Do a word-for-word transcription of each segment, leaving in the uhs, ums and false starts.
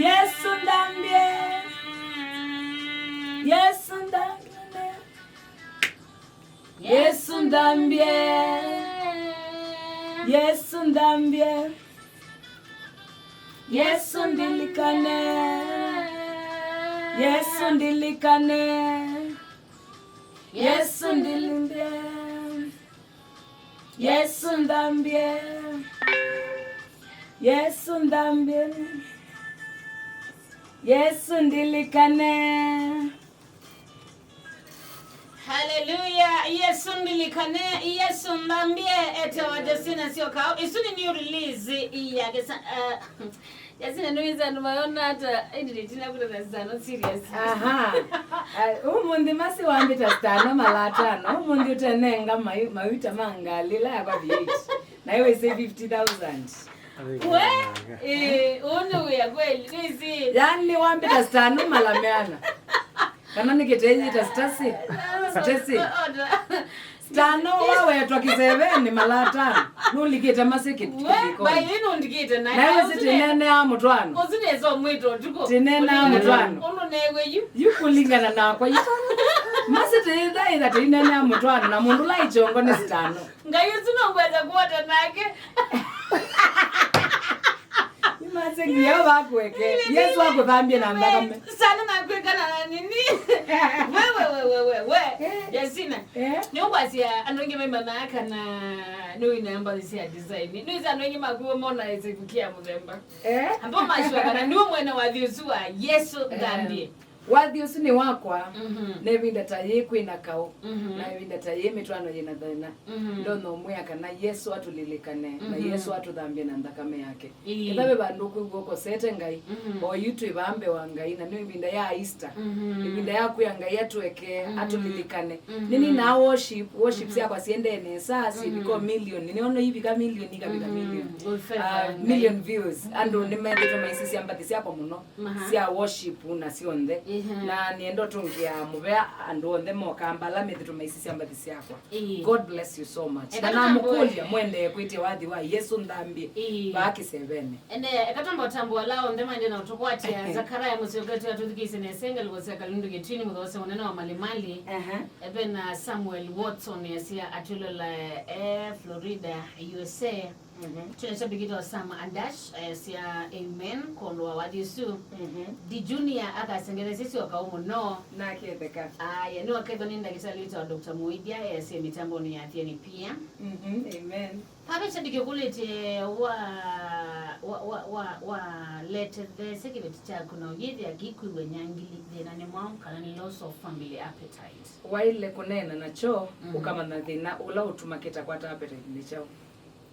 Yesũ nthambye. Yesũ nthambye. Yesũ nthambye. Yesũ nthambye. Yesũ ndilikane. Yesũ ndilikane. Yesũ ndilikane. Yesũ nthambye. Yesũ nthambye. Yesũ ndilikane. Haleluya. Yesũ ndilikane, Yesũ nthambye. Etewa Justina Syokao. Isu nĩ new release ya kĩsa-, uh, Justina, nĩwĩsĩ andũ mayona ata ĩndĩ ndĩtina kũtana sana serious. Aha. Uh, ũmũnthĩ masi wambĩta stano mala atano. Ũmũnthĩ ũtenenga mai-, mawita ma ngalĩ ĩla yakwa V eight. Na iwe say fifty thousand. We, eh, ũũ nĩ wĩa kweli, nĩsĩ. Yaani wambĩta stano mala meana. Kana nĩ kĩtei yĩta Stacy? Stacy. Stano wawetwa kĩsevenĩ mala atano. Nũlikĩte masĩ kĩ-, we, kĩthikoni. By the way, nũndikĩte na nawe sĩ tĩnenea mũtwano. Ũsu nesa ũmwĩta ũtukũ. Tĩnenea mũtwano. Ũndũ newe yu. Yu kũlingana nakwa yu. Masĩ tĩithaitha tĩinenea mũtwano na mũndũ ũla ĩkyongo nĩ stano. Ngai ũsu nũngwenda kũota nake. Imaze nginya vakweke. Yesũ akũthambie na nthakame. Sana nakwĩkana na nini? Wewe, wewe, wewe. Eh. Yasina. Eh. Nĩũkwasya andũ aingĩ maimanaa kana nĩwĩna mbathi sya design. Nĩwĩsĩ andũ aingĩ makuo mona ĩsĩ kũkia mũthemba. Eh. Ambo mashua kana nĩwe mwene wathi ũsu wa Yesũ nthambie. Wathi ũsu nĩ wakwa, mhm, na ĩvinda ta yĩĩ kwĩ na kaũ, mhm, na ĩvinda ta yĩĩ mĩtwaano yĩ na thĩna. Mhm. Ndonya ũmwĩa kana Yesũ atũlilikane, na, mhm, Yesũ atũthambie na nthakame yake. Ĩĩ. Ethĩwa ve vandũ ũkwĩw'a ũkosete Ngai, mhm, o yu twĩ vaa mbee wa Ngai, na nĩ ĩvinda ya Easter. Mhm. Ĩvinda ya kwĩa Ngai atũekee, mhm, atũlilikane. Mhm. Nĩninaa worship, worship, mhm, syakwa syendee nesa, syĩvika, mhm, million. Nĩnĩona ivika million, ikavika, mhm, million. Good favor, ah, Ngai. Million views. Andũ, mhm, nĩmethĩtwe maisisya mbathi syakwa mũno. Maha. Sya worship na syonthe. Ehe. Na nĩenda ũtũngĩa mũvea andũ onthe mokamba ala methĩtwe maisisya mbathi syakwa. Ĩĩ. God bless you so much. Eka na tũtambũe. Namũkũlya mwendee kwĩtya wathi wa Yesũ nthambie, ĩĩ, vaa kĩsevenĩ. Ene, eka twamba ũtambũa ala onthe maende na ũtũkwatya. Zakaria Mũsyoketu atũthikĩĩsye nesa ngalĩko sya Kalundu Kĩtwini, mũthoosi mũnene wa Malimali. Aha. Eve na Samuel Watson yasya atwĩlola e Florida, U S A. Mhm. Twĩna shabiki ta Osama Adash, eh, sya amen, kwondũ wa wathi ũsu. Mhm. Di Junior akasengetheesye syoka ũmũno. Naketheka. Aya, nĩwakethwa nĩ ndakĩtalĩ wĩtawa Doctor Muithya, eh, sya mĩtambonĩ ya Athiani pia. Mhm, amen. Vave shabiki ũkũlĩtye wa, wa, wa, wa, waletetheesye kĩveti kyaku na ũyĩthĩa kĩkwĩw'a nyangili, thĩna nĩ mwaũ kana nĩ loss of family appetite? Waĩle kũneena nakyo, mhm, ũkamanya thĩna ũla ũtuma kĩtakwata appetite nĩ kyaũ.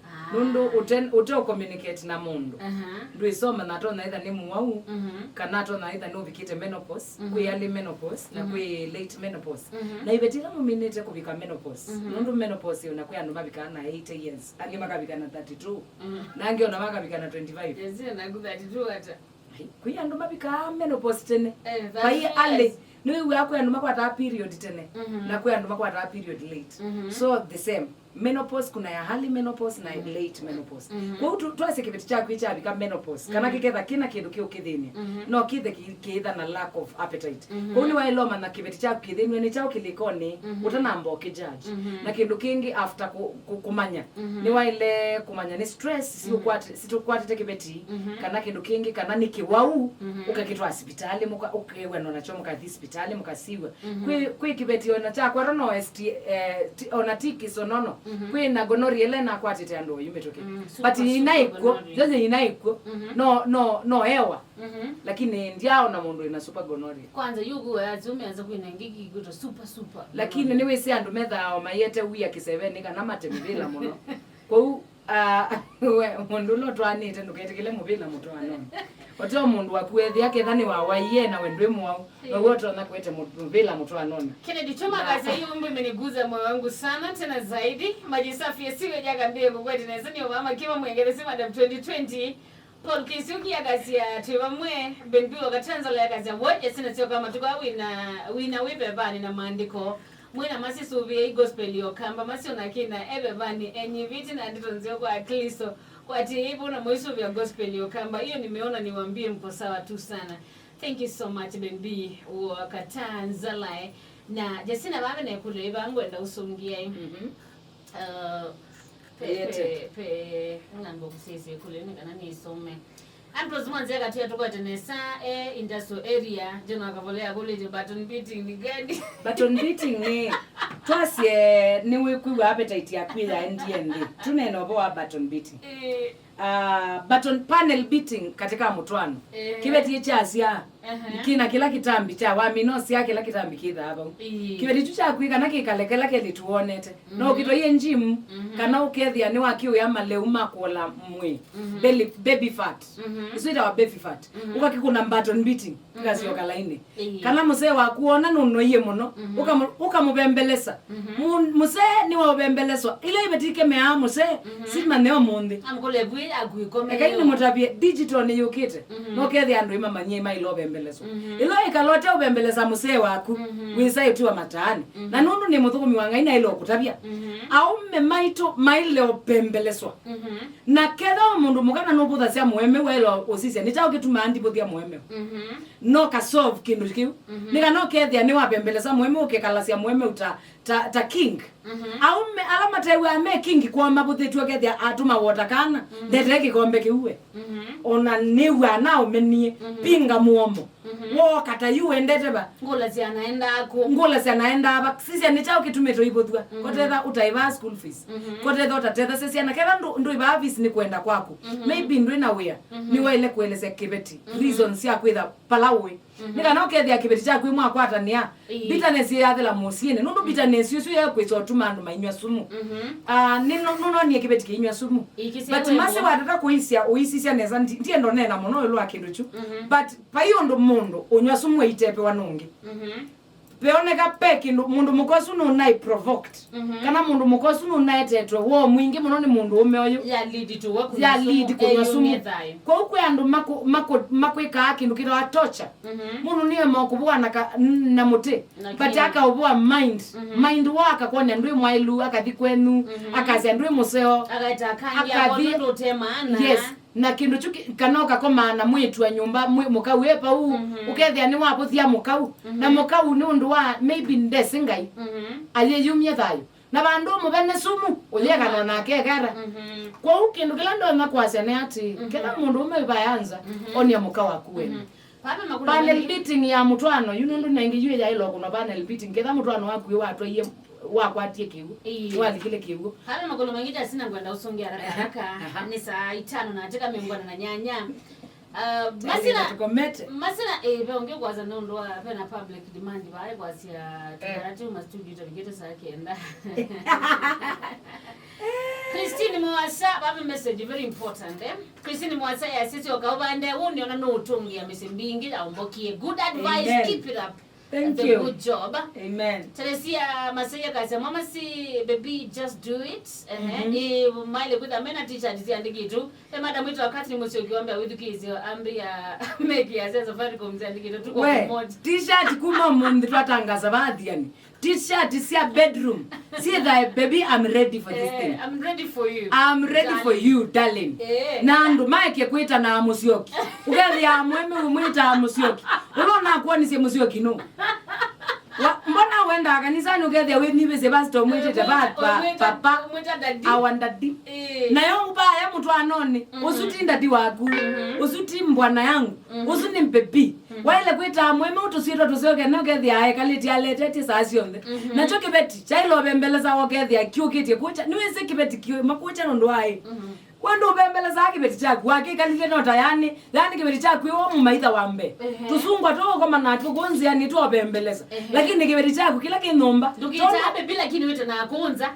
Ah. Nũndũ ũte, ũte ũ communicate na mũndũ. Aha. Ndwĩsoma na atonya ĩtha nĩ mũwau, mhm, kana atonya ĩtha nũvikĩte menopause, mhm, kwĩ early menopause, na, mhm, kwĩ late menopause. Mhm. Na iveti ila mũminĩte kũvika menopause. Mhm. Nũndũ menopause ona kwĩ andũ mavikaa na eighty years, angĩ makavika na thirty-two, mhm, na angĩ ona makavika na twenty-five. Yes, naku thirty-two ata? Ai, kwĩ andũ mavikaa menopause tene. Eh, vai thirty-two early. Years. Nĩwĩw'aa kwĩ andũ makwataa period tene, mhm, na kwĩ andũ makwataa period late. Mhm. So the same. Menopause, kuna ya early menopause na, mhm, late menopause. Mhm. Kwoou tu-, twasya kĩveti kyaku kyavika menopause, kana, mhm, kĩketha kĩna kĩndũ kĩũkĩthĩny'a, mhm, no kĩthe kĩ-, kĩitha na lack of appetite. Mhm. Kwoou nĩwaĩle ũmanya kĩveti kyaku kĩthĩnw'e nĩ kyaũ kĩlĩkonĩ, mhm, ũtanamba ũkĩjudge. Mhm. Na kĩndũ kĩngĩ after kũ-, kũ-, kũmanya, mhm, nĩwaĩle kũmanya nĩ stress, mhm, siũkwati-, situkwatĩte kĩveti, mhm, kana kĩndũ kĩngĩ, kana nĩ kĩwau, mhm, ũkakĩtwaa sivitalĩ, mũka-, ũkew'anwa nakyo, mũkathi sivitalĩ, mũkasiw'a. Mhm. Kwĩ, kwĩ kĩveti ona kyakwatwa no S T, eh, ti, ona ti kĩsonono. Mhm. Kwĩ na gonorrhea ĩla ĩnakwatĩte andũ oyu mĩtũkĩ. Mm, super, but super inaĩ kw'o, gonorrhea. Yoyo inaĩ kw'o. Mhm. No, no, no ewa. Mhm. Lakini ndyaona mũndũ wĩna super gonorrhea. Kwanza yu kuwa ya kiume anza kwina ngiki kwitwa super, super gonorrhea. Lakini nĩwĩsĩ andũ methaa o maiete wia kĩsevenĩ kana mate mĩvĩla mũno. Kwoou, ah, we, mũndũ ũla ũtwaanĩte ndũketĩkĩle mũvĩla mũtwaanonĩ. Ũteo mũndũ waku ethĩa ketha nĩwawaie nawe ndwĩ mũwau, now'o ũtonya kũete mũ-, mũvĩla mũtwaanonĩ. Kennedy Chuma akasema, "Hii wimbo imeniguza moyo wangu sana, tena zaidi. Maji safi yasiwe jaka mbio kukwete na sani wa mama kima mwengere sima da twenty twenty." Paul Kisiuki akasya, "Twĩ vamwe." Ben Bill wa Katanzala akasya, "Woje sina sio kama tuko wina, wina wĩ vevani na maandĩko. Mwĩna masisũvĩei gospel ya Ũkamba, masyo na kĩna e vevani, enyivĩtye na ndeto nzeo kwa Aklisto." Kwati hivyo na mwisho vya gospel ya Ukamba, hiyo nimeona niwaambie mko sawa tu sana. Thank you so much, Ben B, wa Katanzalae. Na Jasina, vave na kule iva ngwenda usungie. Mhm. Uh, pe, Yete. pe, pe, ng'ambo kusisi kule ni kana nisome. Ambrose Mwanzi akatwĩa tũkwate nesa, e industrial area, John Akavole akũlĩtye button beating ni gani? Button beating nĩ, twasye nĩ wĩkwĩw'a appetite yaku yaendie nthĩ. Tũneena ũvoo wa button beating. Eh. Ah, button panel beating katika mũtwaano. Eh. Kĩveti kyasya, Aha. kĩna kĩla kĩtambi kya wamina ũsya kĩla kĩtambi kĩthaa vau. Ĩĩ. Kĩveti kyu kyaku kana kĩkalekela kelĩtu wonete. No Mhm. ũkĩtwaie gym, Mhm. kana ũkethĩa nĩ wakiwĩa maleu ma kũola mwĩĩ. Mhm. Belly, baby fat. Mhm. Isu itawa baby fat. Mhm. Ũkakĩkũna button beating, Mhm. kĩkasyoka lainĩ. Ĩĩ. Kana mũsee waku wona nũnoie mũno, Mhm. ũkamũ-, ũkamũvembelesa. Mhm. Mu-, mũsee nĩwaũvembeleswa. Ila iveti ikemeaa mũsee, Mhm. simanye ũmũnthĩ. Amkole bwi akuikome. Ekai nĩmũtavye, digital nĩyũkĩte. Mhm. No kethĩa andũ imamanyie maila ũvembeleswa. Mhm. Ĩla ĩkalote ũvembelesa mũsee waku, Mhm. wĩsa ĩtiwa mataani. Mhm. Na nũndũ nĩ mũthũkũmi wa Ngai naĩle ũkũtavya. Mhm. Aũme maitũ maile ũvembeleswa. Mhm. Na ketha o mũndũ mũka na nũvũthasya mũemeu, waĩle ũsisya, nĩ kyaũ kĩtumaa ndivũthya mũemeu? Mhm. No ka solve kĩndũ kĩu. Mhm. Nĩ kana ũkethĩa nĩwavembelesa mũemeu, ũkekalasya mũemeu ta, ta, ta king. Mhm. Aũme ala matew'aa me king kwoo mavũthĩtw'e, ũkethĩa atũma wota kana, Mhm. ndetee kĩkombe kĩu we. Mhm. Ona nĩw'aa naũmenie, Mhm. pinga mũomo. Mhm. Wooka ta yu wendete va? Ngũlasya anaendaa kũ? Ngũlasya anaendaa va? Sisya nĩ kyaũ kĩtumĩte ũivũthw'a? Mhm. Kotetha ũtaĩvaa school fees. Mhm. Kotetha ũtatethasya syana. Ketha ndũ-, ndũĩvaa fees nĩ kwenda kwaku. Mhm. Maybe ndwĩ na wĩa. Mhm. Nĩwaĩle kũelesya kĩveti. Mhm. Reasons sya kwĩtha pala ũĩ. Mhm. Nĩ kana ũkethĩa kĩveti kyaku mwakwatanĩa. Ĩĩ. Bitterness yathela mũsyĩnĩ. Nũndũ Mhm. bitterness ĩsu yekwĩsa ũtuma andũ mainyw'a sumu. Mhm. Ah, nĩ no-, nũnonie kĩveti kĩinywa sumu. Ĩĩ, kĩsya But wemwe. Masi watata kũisya, ũisisya nesa, ndi-, ndienda ũneena mũno ĩũlũ wa kĩndũ kyu. Mhm. But vai ũndũ mũndũ ũnywa sumu aitepewa nũngĩ. Mhm. Veoneka pe kĩndũ, mũndũ mũka ũsu nũnaĩ provoked. Mhm. Kana mũndũ mũka ũsu nũnaetetwe woo mwingĩ mũno nĩ mũndũ ũme ũyũ. Ya lead to wa kũnywa Ya sumu, lead kũnywa sumu. Eyũmie thayũ. Kwoou kwĩ andũ makũ-, makũ-, makwĩkaa kĩndũ kĩtawa torture. Mhm. Mũndũ nĩema kũvũa na ka-, na mũtĩ. Na But kĩĩ? Akaũvũa mind. Mhm. Mind wa akakwona ndwĩ mwaĩlu, akathi kwenyu, Mhm. akasya ndwĩ mũseo. Akaeta kangi Akathi- akono ndũte maana. Yes. Na kĩndũ kyu kĩ-, kana ũkakomaa na mwĩĩtu wa nyũmba, mwĩ-, mũkau e pau, Mhm. ũkethĩa nĩwavũthya mũkau. Mhm. Na mũkau nĩ ũndũ wa maybe ndesĩ Ngai. Mhm. Ayĩyumye thayũ. Na vandũ ũmũvene sumu, ũyekana nake ekara. Mhm. Kwoou kĩndũ kĩla ndonya kwasya nĩ atĩ, Mhm. kĩla mũndũ ũme vayanza, Mhm. onia mũka waku wene. Mhm. Vave makũlũ Panel maingĩ. Beating ya mũtwaano, yu nũndũ nengĩ yu yaĩlwa kũna panel beating, ketha mũtwaano waku watwaie, wakwatie kĩw'ũ, Ĩĩ. Walikile kĩw'ũ. Vave makũlũ maingĩ Jasina ngwenda ũsũngĩa haraka Aha, haraka. Aha. Nĩ saa itano na atĩka mĩongo ĩna na nyanya. Uh, Masina, Masina, eh, ve ũngĩ kwasa nũndũ wa, ve na public demand vae kwasya Eh. tũkara tuma studio tavikĩte saa kenda. Christine Mwasa, vave message very important, eh? Christine Mwasa yasisye ũkaũvande, ũnĩona nũũtũngĩa mĩsyĩ mbingĩ yaombokie. Good advice, Amen. Keep it up. Thank That's a you. Good job. Amen. Teresia Masaya kasya, "Mama, si baby, just do it." Ehe, Mhm. Ĩ, maile kwĩtha mena t-shirt siandĩkĩtwe. He madam wĩtwa Catherine Musyoki wambĩa wĩthukĩĩsye, ambĩa meki ya Safaricom siandĩkĩtwe, tuko We, promote. T-shirt kuma mũnthĩ twatangaza vathiani. T-shirt sya bedroom. Syĩthae, "Baby, I'm ready for this Eh, thing. I'm ready for you. I'm ready for Darling. You, darling." Eh. Na andũ maeke kwĩta na Musyoki. Ũkethĩa mweme ũmwĩta Musyoki. Ũla ũnakuonisye Musyoki nũ? Wa-, mbona wendaa kanisani ũkethĩa wĩnivĩsye pastor ũmwĩtĩte Eh, pa-, pa-, ũmwĩta, papa, ũmwĩta daddy. Our daddy. Eh. Nayo vaya mũtwaanonĩ, Mhm. Ũsu ti daddy waku. Mhm. Ũsu ti mbwana yangu. Mhm. Ũsu nĩ baby. Mhm. Waĩle kwĩtaa mweme ũtũsyĩtwa tũsyoke na ũkethĩa ekalĩte aletetye saa syonthe. Mhm. Nakyo kĩveti kyaĩle ũvembelesa ũkethĩa kyũkĩtye kũkya. Nĩwĩsĩ kĩveti kĩũma kũkya nũndũ waĩ. Mhm. We ndũvembelesaa kĩveti kyaku, wakĩkalile no ta yani, yani kĩveti kyaku ĩwo mũmaitha wa mbee. Ehe. Tũsungwa tũũkoma natw'o kũnzĩa nĩtwovembelesa. Ehe. Lakini kĩveti kyaku kĩla kĩ nyũmba, Ndũkĩtaa tondũ baby lakini wĩte na kũnza.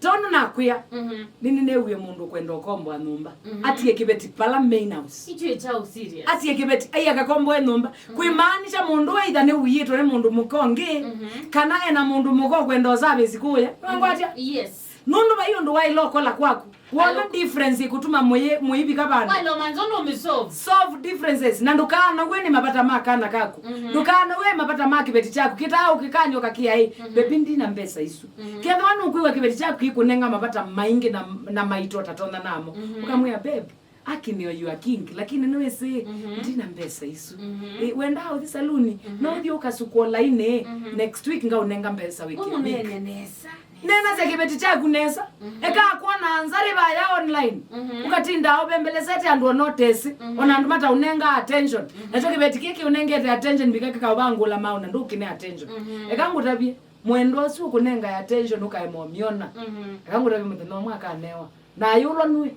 Tondũ nakwĩa, Mhm. nĩnĩnĩwie mũndũ kwenda ũkomboa nyũmba. Mhm. Atie kĩveti pala main house. Icho ĩchao serious. Atie kĩveti, ai akakomboe nyũmba. Mhm. Kwĩmaanisha mũndũ either nĩwiyĩtwe nĩ mũndũ mũka ũngĩ, Mhm. kana ena mũndũ mũka ũkwenda ũsavĩsi kũya. Mhm. Nĩwangwatya? Yes. Nũndũ vai ũndũ waĩle ũkola kwaku. Wona Alo- difference ĩkũtuma mũyĩ- mũivika vandũ. Waĩle ũmanza ũndũ ũmĩsolve. Solve differences. Na ndũkaanaw'e nĩ mavata ma kana kaku. Mhm. Ndũkaanaw'e mavata ma kĩveti kyaku. Kĩtaa ũkĩkany'oka kĩaĩ, Mhm. "Baby, ndina mbesa isu." Mhm. Kethĩwa nũkwĩw'a kĩveti kyaku kĩkũnenga mavata maingĩ na, na maito ũtatonya namo. Mhm. Ũkamwĩa, "Babe, Aki nĩyo you are king, lakini nĩwĩsĩ, Mhm. ndina mbesa isu." Mhm. Ĩ, wendaa ũthi saluni, Mhm. no ũthi ũkasukwa laini, Mhm. next week ngaũnenga mbesa wĩkĩe wig. Mũmũneenye nesa. Nena sya kĩveti kyaku nesa. Mhm. Eka akwona nza rĩ vaya online. Mhm. Ũkatinda ũvembelesete andũ ona ũtesĩ, Mhm. ona andũ mataũnenga attention. Mhm. Nakyo kĩveti kĩĩ kĩũnengete attention, vika kĩkaũvangũla maũ na ndũkĩne attention. Mhm. Eka ngũtavye, mwendwa ũsu ũkũnengae attention ũkaema ũmyona. Mhm. Eka ngũtavye mũthenya ũmwe akanewa. Na ayũlwa nue.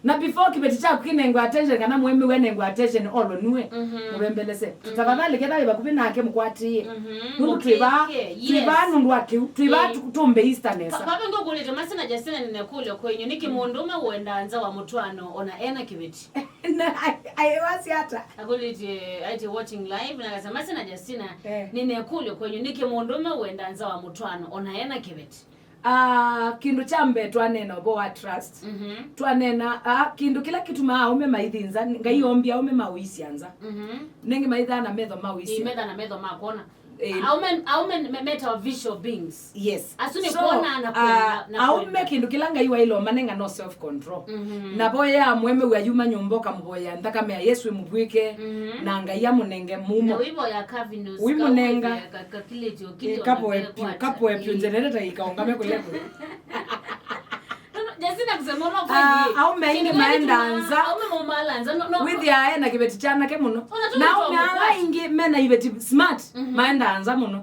Na before kĩveti kyaku kĩnengwe attention kana mũemeu enengwe attention, olo nue. Mhm. Mũvembelese. Mhm. Tafadhali, ketha wĩ vakuvĩ nake, mũkwatĩĩe. Mhm. Nũndũ twĩ vaa, Mũkĩke, twĩ vaa yes. nũndũ wa kĩu, twĩ vaa Eh. tu- tũmbe Easter nesa. Vava ngũkũlĩte Mercy na Justina, nĩna ĩkũlyo kwenyu. Nĩkĩ mũndũũme ũendaa nza wa mũtwaano ona ena kĩveti? Na ai- ai- wasi ata? Akũlĩtye, aĩtye watching live, na akasema, "Mercy na Justina, Eh. nĩna ĩkũlyo kwenyu. Nĩkĩ mũndũũme ũendaa nza wa mũtwaano ona ena kĩveti?" Ah, kĩndũ kya mbee twanena ũvoo wa trust. Mhm. Twanena, ah, kĩndũ kĩla kĩtumaa aũme maithi nza, Ngai ombie aũme ma ũisya nza. Mhm. Nengĩ maithaa na metho ma Ĩĩ, ũisya. Metha na metho ma kwona. Ĩĩ. Aũme, aũme me- metawa visual beings. Yes. Asu nĩ So, kwona na ah, kwenda, na aũme kwenda. Kĩndũ kĩla Ngai waĩle ũmanenga no self control. Mhm. Na voya mũemeu ayuma nyũmba ũkamũvoya nthakame ya Yesu ĩmũvw'ĩke, Mhm. na Ngai amũnenge Na mumo. Wĩvoya Calvinus, Ũimũnenga. Ka- ka- kakilĩtyo Ĩ, kĩlyo kapoe na piũ, kekwata. Kapoe piũ, Ĩĩ. Generator ikaũngame kũle kũle. No, no, Justina, kusema ulo Ah, kweli, aũme aingĩ kĩndũ kĩla maendaa kĩtumaa nza. Aũme maumala nza. No, no, no. Wĩthĩaa ena kĩveti kyanake mũno. Ona tu Na ndio aũme ala mkwati. Aingĩ mena iveti smart, Mhm. maendaa nza mũno.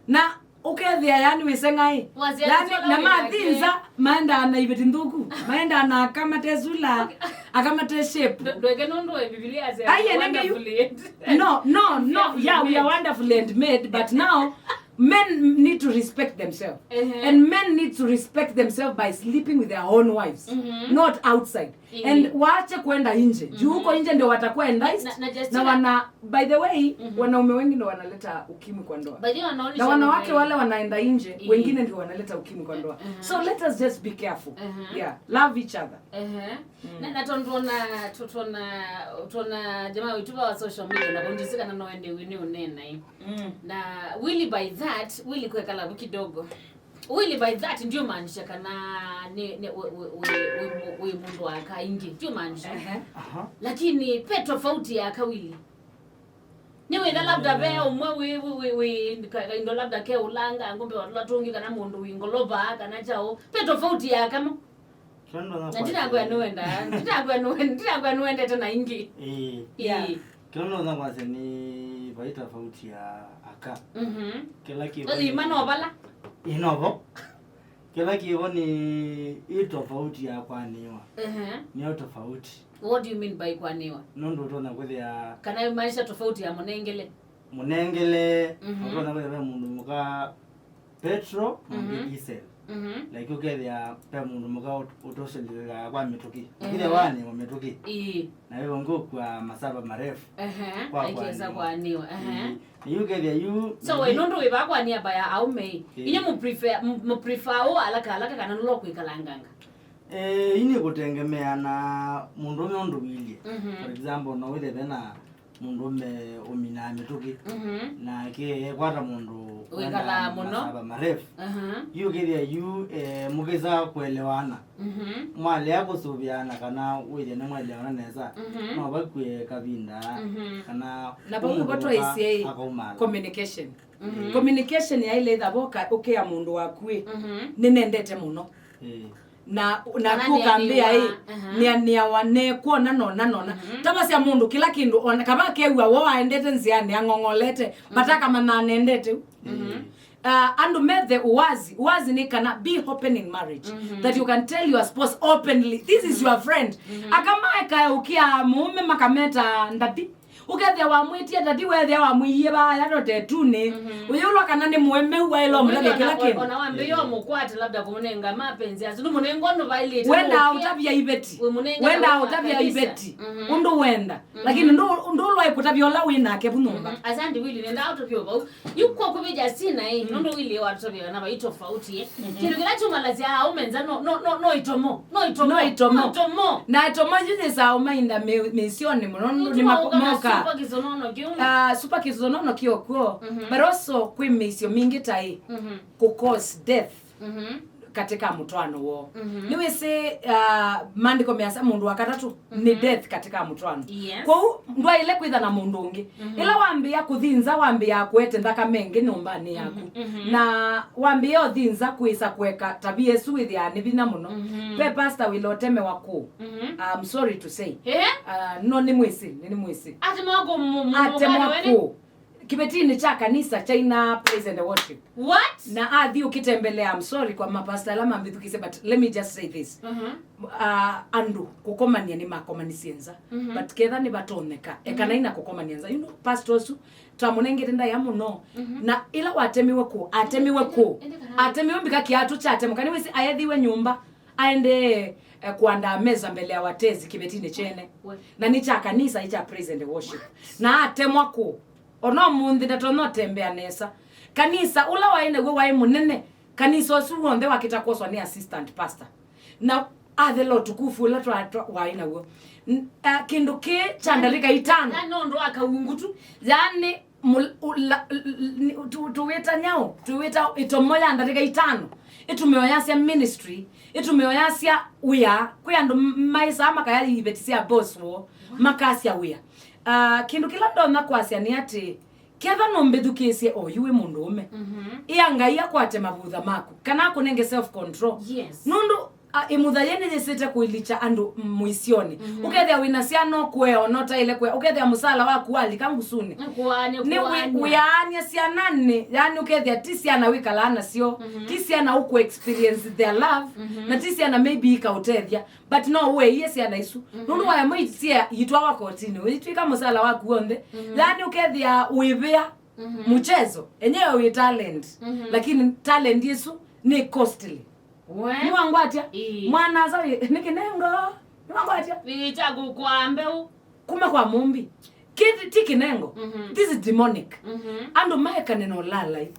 Na ũkethĩa yani wĩseng'aĩ. Wasya Yani, ndio na ndio mathi ndio. Nza, maendaa na iveti nthũku. Maendaa na aka mate sula, aka mate shape. Ndweke nũndũ wa Biblia asya Ai, enenge yu- wonderfully. No, no, no. Yeah, we are wonderfully and made, but now men need to respect themselves. Ehe. And men need to respect themselves by sleeping with their own wives, Mhm. not outside. Ĩĩ. And waache kwenda nje. Juu huko nje ndio watakuwa enticed. Na, na Justina- na wana, by the way, Mhm. wanaume wengi ndio wanaleta ukimwi kwa ndoa. By the way, wanaonesha Na wanawake wale wanaenda nje, Ĩĩ. wengine ndio wanaleta ukimwi kwa ndoa. Mhm. So let us just be careful. Mhm. Yeah, love each other. Ehe. Mm. Na, na tondũ ona, tu- tuona, tuona jamaa wetu wa social media, na kundisika na no ende wini unena, eh. Mm. Na Willy by that, Willy kwekala kidogo. Willy by that ndio maanisha kana ni, ni, we, we, we, we, we mũndũ wa aka ingĩ. Ndio maanisha. Ehe. Aha. Lakini pe tofauti ya aka Willy. Nĩ wĩtha labda ve ũmwe wĩ, wĩ, wĩ, wĩ, ka- kaindo labda ke ũlanga ngombe watula tũngĩ kana mũndũ wĩ ngolova kana chao. Pe tofauti ya kamo. Kĩla ndonya Na ndinakwĩa nĩwenda, ndinakwĩa nĩwenda, ndinakwĩa nĩwendete na ingĩ. Ĩĩ. Yeah. Ĩĩ. Kĩla ndonya kwasya nĩ vai tofauti ya aka. Mhm. Kĩla kĩ Ĩĩ, mana ovala. Ĩĩ, novo. Kĩla kĩvo nĩ ĩ tofauti ya kwanĩwa. Ehe. Nĩyo tofauti. What do you mean by kwanĩwa? Nũndũ ũtonya kwĩthĩa Kana imaanisha tofauti ya mũnengele? Mũnengele, Mhm. ũtonya kwĩthĩa ve mũndũ mũka petrol, Mhm. mũngĩ diesel. Mhm. Like ũkethĩa ve mũndũ mũka ũt- ũtoselelaa kwa mĩtũkĩ. Ehe. Ũkethĩa wanĩwa mĩtũkĩ. Ĩĩ. Na we ũngĩ ũkua masava marefu. Ehe, kwa aitesa kwanĩwa. Kwanĩwa, ehe. Ĩĩ. Yu kethĩa yu So, we nũndũ wĩ vaa kwa niaba ya aũme, Ĩĩ. inye mu prefer, mu, mu prefer o alaka alaka kana nũla kwĩkalanganga? Eh, ini kutengemea na mũndũme ũndũ wilie. Mhm. For example, no wĩthe vena mũndũme ũminaa mĩtũkĩ. Mhm. Nake ekwata mũndũ Wĩkalaa wendaa mũno. Masava marefu. Aha. Yu kethĩa yu, eh, mũkĩsa kuelewana. Mhm. Mwalea kũsũvĩana kana wĩthĩa nĩ mwelewana nesa, Mhm. no vakwie kavinda, Mhm. kana Na vau nĩvo mũndũ twaisye akaumala. Communication. Mhm. Communication yaĩle ĩthavo ka- ũkĩa mũndũ waku ĩ, Mhm. "Nĩnendete mũno." Ĩĩ. Na, na Kana kũkambĩa ĩ, nĩanĩwa. Aha. "Nĩanĩawa, nekwona nona nona." Mhm. Tavasya mũndũ kĩla kĩndũ, ona kava kew'a wo aendete nzĩanĩ ang'ong'olete, Mhm. vata akamanya anendete u. Mhm. Uh, andũ methe uwazi. Uwazi nĩ kana be open in marriage, Mhm. that you can tell your spouse openly, "This is your friend." Mhm. Akamaekae ũkĩa mũũme makameta ndathi. Ũkethĩa wamwĩtie ndathi, wethĩa wamwĩie vaya totetune. Mhm. Ũyĩũlwa kana nĩ mũemeu waĩla ũmũtavya kĩla kĩndũ. Ona wambĩĩa ũmũkwate labda kũmũnenga mapenzi asu, nũmũnenga ũndũ vaĩlĩte. Wendaa ũtavya iveti. Wendaa ũtavya iveti. Mhm. Ũndũ wenda. Mhm. Lakini ndũ- ndũlwae Kũtavya ũla wĩ nake vu nyũmba. Mhm. Asante, Willy, nenda ũtũvye vau. Yu kwa kũvĩja sina ĩ, nũndũ Willy watũtavya na vai tofauti ĩ. Kĩndũ kĩla kyumalasya aũme nza no, no, no, no itomo. No itomo. No itomo. No itomo. Na itomo yu yĩsaa ũmainda mĩ- mĩisyonĩ mũno nũndũ nĩ mako- moka. Super kĩsonono kĩu. Ah, super kĩsonono kĩokuo. Mhm. But also kwĩ mĩisyo mingĩ ta ĩ. Mhm. Kũ cause death. Mhm. Katika mũtwaano woo. Mhm. Nĩwĩsĩ, uh, maandĩko measya mũndũ wa katatũ nĩ death katika mũtwaano. Yes. Kwoou ndwaĩle kwĩtha na mũndũ ũngĩ. Mhm. Ĩla wambĩĩa kũthi nza, wambĩĩa kũete nthakame ĩngĩ nyũmbanĩ yaku. Mhm, mhm. Na wambĩĩa ũthi nza kwĩsa kũeka tavia ĩsu wĩthĩaa nĩ vinya mũno. Mhm. Ve pastor wĩla ũtemewa kũũ. Mhm. I'm sorry to say. Eh? Uh, no nĩ mwĩsĩ, nĩ mwĩsĩ. Atemwa kũũ? Atemwa kũũ? Kĩvetinĩ kya kanisa kyaina praise and worship. What? Na athi ũkĩtembelea, I'm sorry kwa mapasta ala mambĩthukĩsye, but let me just say this. Mhm. Uh, andũ kũkomania nĩ makomanisie nza. Mhm. But ketha nĩ vatonyeka, ekana ina kũkomania nza. You know, pastor ũsu twamũnengete ndaĩa mũno. Mhm. Na ĩla watemiwe kũ, atemiwe kũ. Atemiwe mbika kiatu kyatemuka. Nĩwĩsĩ aethiwe nyũmba, aendee eh, kũandaa mesa mbele ya watezi kĩvetinĩ kyene. We. Na nĩ kya kanisa, ĩ kya praise and worship. What? Na atemwa kũ. Ona ũmũnthĩ ndatonya ũtembea nesa. Kanisa ũla waĩ naw'o waĩ mũnene. Kanisa ũsu w'onthe wakĩta kwoswa nĩ assistant pastor. Na athela ũtukufu ũla twa- twa- waĩ naw'o. N- ah, kĩndũ kĩ kya ndatĩka itano. Yaani ũndũ wa kaungu tu. Yaani, mul- ula- l- l- ni- tu- tũwĩta nyaũ, tũwĩta ĩtomo ya ndatĩka itano. Ĩtume oyasya ministry, ĩtume oyasya wĩa. Kwĩ andũ m- maĩsaa makaya iveti sya boss woo, makasya wĩa. Ah, kĩndũ kĩla ndonya kwasya nĩ atĩ, ketha nũmbĩthukĩĩsye oyu wĩ mũndũũme. Mhm. Ĩa Ngai akwate mavutha maku, kana akũnenge self control. Yes. Nũndũ, a, ĩmutha yĩ nĩyĩsĩte kũilikya andũ mũisyonĩ. Mhm. Ũkethĩa wĩna syana ũkũea ona ũtaĩle kũea. Ũkethĩa mũsala waku walika ngusunĩ. Nĩ kũaany'a, nĩ wĩ- kũaany'a. Wĩaany'a syananĩ, yani ũkethĩa ti syana wĩkalaa nasyo, mhm, ti syana ũkũ experience their love, mhm, na ti syana maybe ikaũtethya. But no ũeie syana isu. Mhm. Nũndũ waemwa itia yitwawa kotinĩ, ũitwĩka mũsala waku w'onthe. Mhm. Yani ũkethĩa wĩvĩa, mhm, mũchezo, enyewe wĩ talent, mhm, lakini talent isu nĩ costly. We. Nĩwangwatya? Ĩĩ. Mwana-a-asa wĩ, nĩ kĩnengo. Nĩwangwatya? Ĩĩ, kya kũkwaa mbeũ. Kuma kwa mũmbi. Kĩ- ti kĩnengo. Mhm. This is demonic. Mhm. Andũ maekane na ũlaalai.